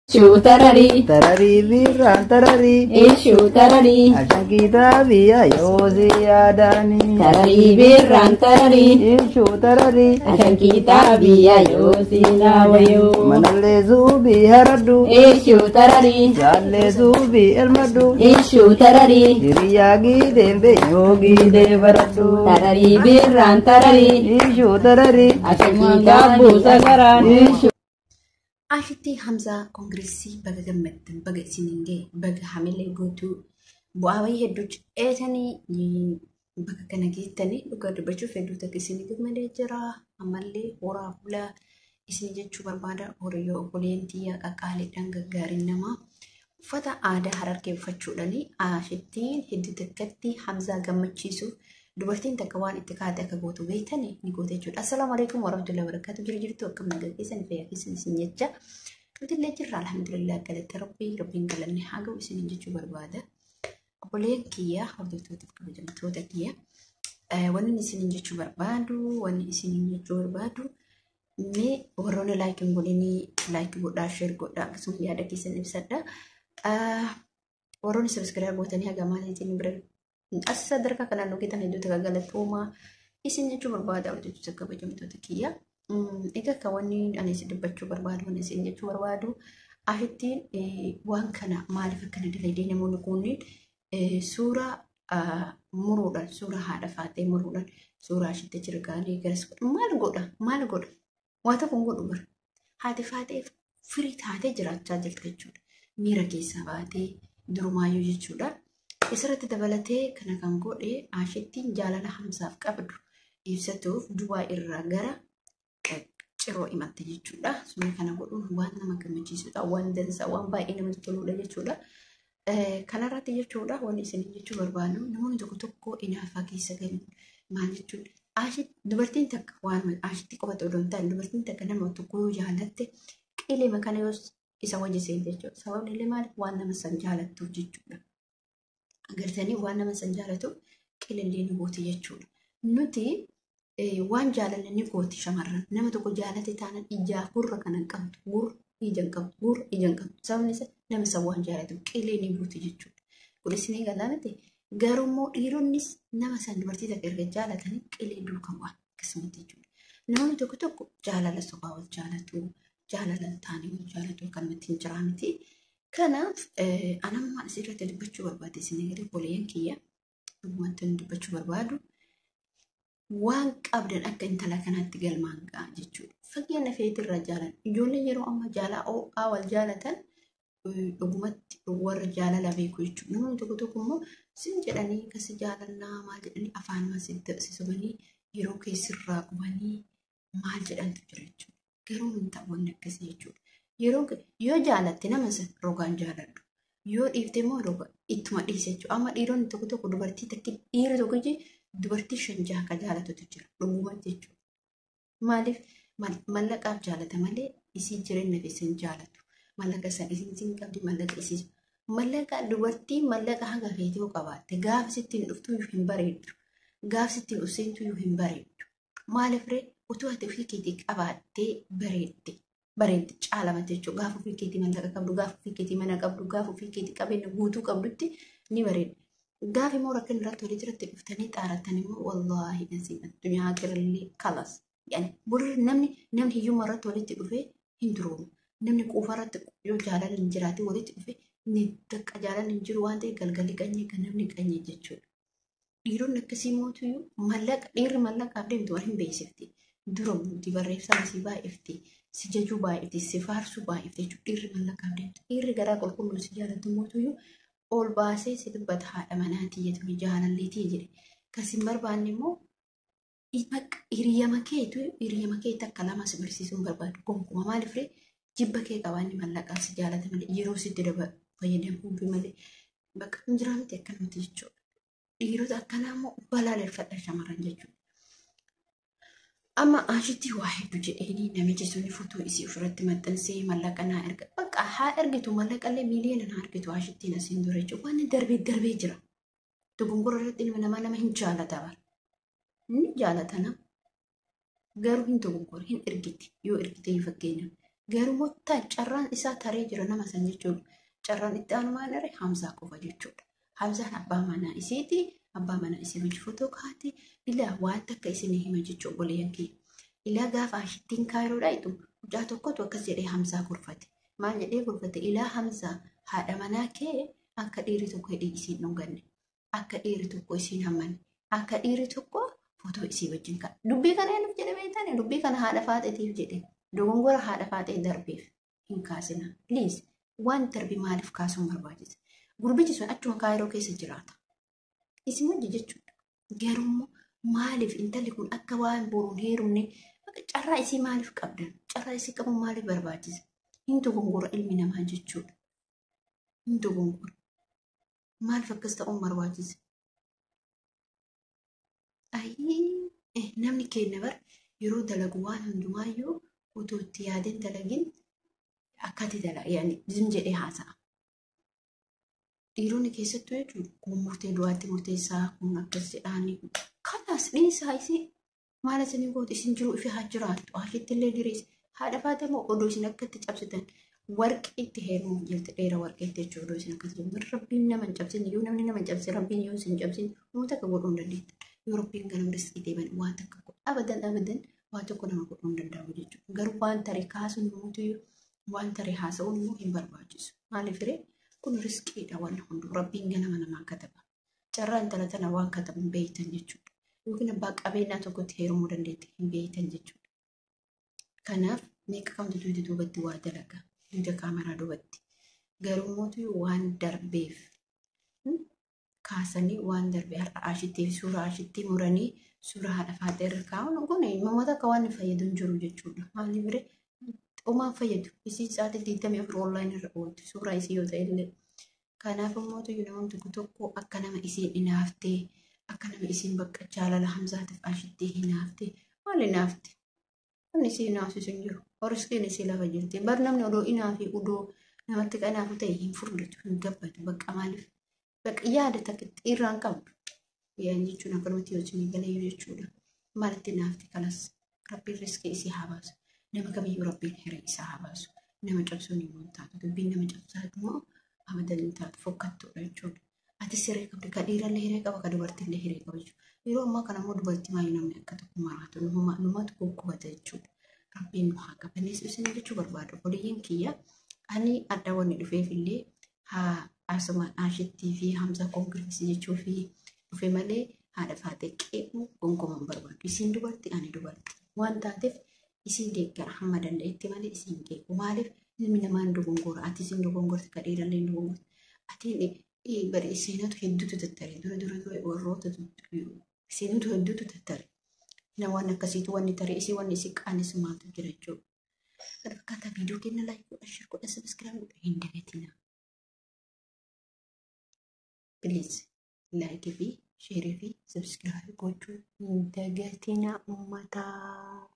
Ishuu tararii. Tararii birraan tararii. Ishuu tararii. Ashankiitaa biyya yoosii yaadaanii. Tararii birraan tararii. Ishuu tararii. Ashankiitaa biyya yoosii naawayoo. Manallee suubii haradhu. Ishuu tararii. Jaallee suubii elmadhu. Ishuu tararii. Hiriyaa giideen beenyoo giidee baradhu. Tararii birraan tararii. Ishuu tararii. Ashankiitaa buusa garaan. Ishuu. Ashitti Hamzaa Koongireesii baga gammaddan, baga isiniin ga'e, baga hamilee guutuu bu'aa bayii hedduu ceetanii bakka kana geettanii, dhugaa dubbachuuf hedduu takka isinii gammadee jira. Ammallee horaa bulaa isin jechuu barbaada. Horiyyoo obboleen tiyyaa qaqqaaliidhaan gaggaariin namaa uffata aadaa Harargee uffachuudhaani Ashittiin hedduu takkatti Hamzaa gammachiisuuf, dubartiin takka waan itti kaate akka gootu beektanii ni goote jechuudha. Assalaamu alaikum warahmatullahi wabarakatuh. Jiru jirtu, akkam nagaa keessan, fayyaa keessan isin jecha. Nuti illee jirra, alhamdulillah, galata Rabbii, Rabbiin galanni haa ga'u isin jechuu barbaada. Obboleen kiyya, hordoftoota, kabajamtoota kiyya, wanni isin jechuu barbaadu, wanni isin jechuu barbaadu, mee warroonni like hin godhinii like godhaa, share godhaa, akkasuma yaada keessan ibsadha. Warroonni subscribe gootanii haga maaliitiin bira as sadarkaa kanaan hojjetan hedduu takka galatoomaa isin jechuu barbaada, hordoftoota kabajamtoota kiyya. Egaa akka wanni ani isin dubbachuu barbaadu, wanni isin jechuu barbaadu, Ashittiin waan kana maaliif akkana dalagdee? Namoonni kunneen suuraa muruudhaan, suuraa haadha faatee muruudhaan, suuraa ashitti jirgaanii garas maal godha, maal godha? Waa tokko hin godhu bara. Haati faatee firii taatee jiraachaa jirti jechuudha. Miira keessaa baatee durumaayyuu jechuudha. Isirratti dabalatee kana kan godhe Ashittiin jaalala Hamzaaf qabdu ibsatuuf Dubaa irraa gara Ciroo imalte jechuudha. Suni kana godhuun waan nama gammachiisudha. Waan dansaa, waan baay'ee namatti toludha jechuudha. Kanarratti jechuudha, wanni isin jechuu barbaadu, namoonni tokko tokko inaafaa keessa galu maal jechuudha. Dubartiin takka waan Ashitti qofatu odoo hin taane, dubartiin takka nama tokko yoo jaalatte qilima kana yoo isa wajji seente jechuudha. Sababni illee maaliif? Waan nama san jaalattuuf jechuudha. Agartanii, waan nama san jaalatuuf qilillee ni gooti jechuudha. Nuti waan jaalanne ni gooti shamarran. Nama tokko jaalate taanaan ijaa gurra kana hin qabdu. Gurra ija hin qabdu. Gurra ija hin qabdu. Sababni isaa nama san waan jaalatuuf qilee ni gooti jechuudha. Kunis ni galaa miti. Garuu immoo dhiironnis nama san, dubartii takka erga jaalatanii qilee duukaa bu'an akkasumatti jechuudha. Namoonni tokko tokko jaalala sobaa wal jaalatu, jaalala hin taane wal jaalatu, akkanumatti hin jiraa miti. Kanaaf anammaan asirratti dubbachuu barbaade, isin egalee obboleeyyan kiyya, wanti inni dubbachuu barbaadu, waan qabdan akka intala kanaatti galmaan ga'a jechuudha. Fakkeenya feetirraa jaalan ijoolleen yeroo ammaa jaalaa ho'aa wal jaalatan dhugumatti warra jaalala beeku jechuudha. Namoonni tokko tokko immoo sin jedhanii kasi jaalannaa maal jedhanii afaanuma si sobanii yeroo keessirraa gubanii maal jedhantu jira jechuudha. Garuu hin ta'u wanni akkasii jechuudha. Yeroo yoo jaalatte nama san rogaan jaaladhu. Yoo dhiifte immoo roga ittuma dhiise jechuudha. Amma dhiironni tokko tokko dubartii takki, dhiirri tokkichi dubartii shan jaha ka jaalatutu jira dhugumatti jechuudha. Maaliif? Mallaqaaf jaalata malee isii jireenya keessa hin jaalatu. Mallaqa san isiin siin qabdi, mallaqa isii. Mallaqa dubartii, mallaqa haga feetee yoo qabaatte, gaafa sitti hin dhuftu hin bareeddu. Gaafa sitti hin dhufseentu hin bareeddu. Maaliif ree? Utuu ati ofii keetii qabaattee bareedde. Bareeddi caalamatti jechuudha. Gaafa ofii keetii mallaqa qabdu, gaafa ofii keetii mana qabdu, gaafa ofii keetii qabeenya guutuu qabdutti ni bareeddi. Gaafa immoo rakkina irratti walii jiratti dhuftanii xaarattan immoo, wallaahi nasiin addunyaa akirallee kalas. Yani burri namni hiyyummaa irratti walitti dhufee hin duroomu. Namni quufa irratti yoo jaalala hin jiraate walitti dhufee ni bakka jaalalli hin jiru waan ta'eef galgalli qanyee kan namni qanyee jechuudha. Dhiironni akkasii mootuyyuu mallaqa, dhiirri mallaqaaf deemtu waan hin beeksifti. Dura buuti barreeffama si baay'ifti, si jajuu baay'ifti, si faarsuu baay'ifti jechuudha. Dhiirri mallaqaaf deemtu. Dhiirri garaa qulqulluu si jaalatu mootuyyuu ol baasee si dubbata, haadha manaatii jedhu, jaalalleetii jedhe. Kas hin barbaanne immoo bakka hiriyyama keetu, hiriyyama kee takka lama si barsiisuu hin barbaadu gonkumaa. Maaliif ree? Jibba kee qabaanni mallaqaan si jaalata malee, yeroo sitti daba fayyadamuufi malee, bakka hin jiraa miti akkanumatti jechuudha. Dhiirota akkanaa immoo balaaleffadha shamarran jechuudha. Amma Ashitti waa hedduu jedheenii namichi suni footoo isii ofirratti maxxansee mallaqa naa erga. Bakka haa ergitu, mallaqa illee miiliyoona naa ergitu Ashittiin asiin dura jechuudha. Waan darbee darbee jira. Dogongora irratti ilma namaa nama hin jaalata bara. Ni jaalata nama. Garuu hin dogoggore, hin ergiti. Yoo ergite, fakkeenyaaf Garuu carraan isaa taree jira nama san jechuudha. Carraan itti aanu maal dha? Hamzaa qofa jechuudha. Hamzaan abbaa manaa isiiti. Abbaa manaa isii hojii footoo kaati. Ilaa waan takka isinii hima jechuudha obboleeyyan kiyya. Ilaa gaafa ashittiin kaayiroo dhayxu mucaa tokkotu akkas jedhee Hamzaa gorfate. Maal jedhee gorfate? Ilaa Hamzaa haadha manaa kee akka dhiirri tokko hidhii isiin dhunganne. Akka dhiirri tokko isiin hammanne. Akka dhiirri tokko footoo isii wajjin ka'a. Dubbii kana eenyuuf jedhe beektani? Dubbii kana haadha faaxeetiif jedhe. Dogongora haadha faaxee darbeef hin kaasina. Please waan darbe maaliif kaasuun barbaachisa? Gurbichi sun achuma kaayiroo keessa jiraata. Isin wajji jechuudha. Garuu maaliif intalli kun akka waan boruun heerumne carraa isii maaliif qabdan? Carraa isii qabuun maaliif barbaachisa? Hin dogongora ilmi namaa jechuudha. Hin dogongora. Maaliif akkas ta'uun barbaachisa? Ayii namni keenya bar yeroo dalagu waan hundumaayyuu otoo itti yaadeen dalagin akkati dalaga yaani zim jedhee haasa'a. Dhiironni keessattuu jechuudha kun murtee du'aatti murteessaa kun akkas jedhaanii kanaas dhiisaa isii maal isin gootu isin jiru ifi haa jiraattu ashitti illee diriis haadha faate immoo odoo isin akkatti cabsitan warqii itti heerumuuf jirti dheera warqeetti jechuudha odoo isin akkatti jirtu rabbiin nama hin cabsin yoo namni nama hin cabsin rabbiin yoo isin cabsin uummata akka godhuu hin dandeettan yoo rabbiin ganam riskii deeman waan takka godhu abadan abadan waan tokko nama godhuu hin danda'amu jechuudha garuu waan tare kaasuun immoo waan tare haasa'uun immoo hin barbaachisu maaliif ree kun riskiidha waan hunduu rabbiin ganama namaa kataba carraa intala tana waan katabu hin beeytan jechuudha yookiin abbaa qabeenyaa tokkotti heerumuu dandeetti hin beeytan jechuudha. Kanaaf meeqa kamtu duuda duubatti waa dalaga duuda kaameraa duubatti garuu mootu waan darbeef kaasanii waan darbe har'a ashittii fi suuraa ashittii muranii suuraa haadha faaxee irra kaa'uun kun namoota akka waan hin fayyadu hin jiru jechuudha. Maaliif ree homaan fayyadu isii sa'aatii 24 onlaayinii irra oolti suuraa isii yoo ta'e illee. Kanaaf immoo namoonni tokko tokko akka nama isiin hinaaftee akka nama isiin bakka jaalala Hamzaatiif ashittii hinaaftee maal hinaafte? Wanni isii hinaafsisu hin jiru. Riskiin isii lafa jirti. Bar namni odoo hinaafi odoo namatti qanaafu ta'e hin furdatu hin gabbatu bakka maaliif? Bakka yaada takka irraan qabdu. Yaan jechuun akkanumatti yoo isin galee jechuudha. Maalitti hinaafte kanas rabbiin riskii isii haa baasu. Nama kamiyyuu rabbiin hiree isaa haa baasu. Nama cabsuun immoo hin taatu. Dubbiin nama cabsaa immoo abadan hin taatu fokkattuudha jechuudha. Ati siree qabdi ka dhiirallee hiree qaba ka dubartiillee hiree qaba jechuudha. Yeroo ammaa kana immoo dubartii maayyuu namni akka tokko maraatu numatu guggubata jechuudha. Rabbiin nu haa qabaneessu isin jechuu barbaadu. Obboleeyyan kiyya ani adda wanni dhufeef illee haa asuma ashittii fi Hamza koongirensii jechuu fi dhufe malee haadha faaxee qeequu gonkumaa hin barbaadu. Isin dubartii ani dubartii waan taateef isin deeggara hamma danda'etti malee isin qeequ. Maaliif ilmi namaa hin dogongora ati isin dogongorti ka dhiirallee hin dogongorti. Atiin bari seenatu hedduutu tattare dura dura dura warroota seenatu hedduutu tattare. Nama waan akkasiitu wanni tare isii wanni isii qaanessu maaltu jira jechuudha. Kana fakkaataa viidiyoo kenna like godha share godha subscribe godha hin dagatina. Please like fi share fi subscribe gochuu hin dagatina uummataa.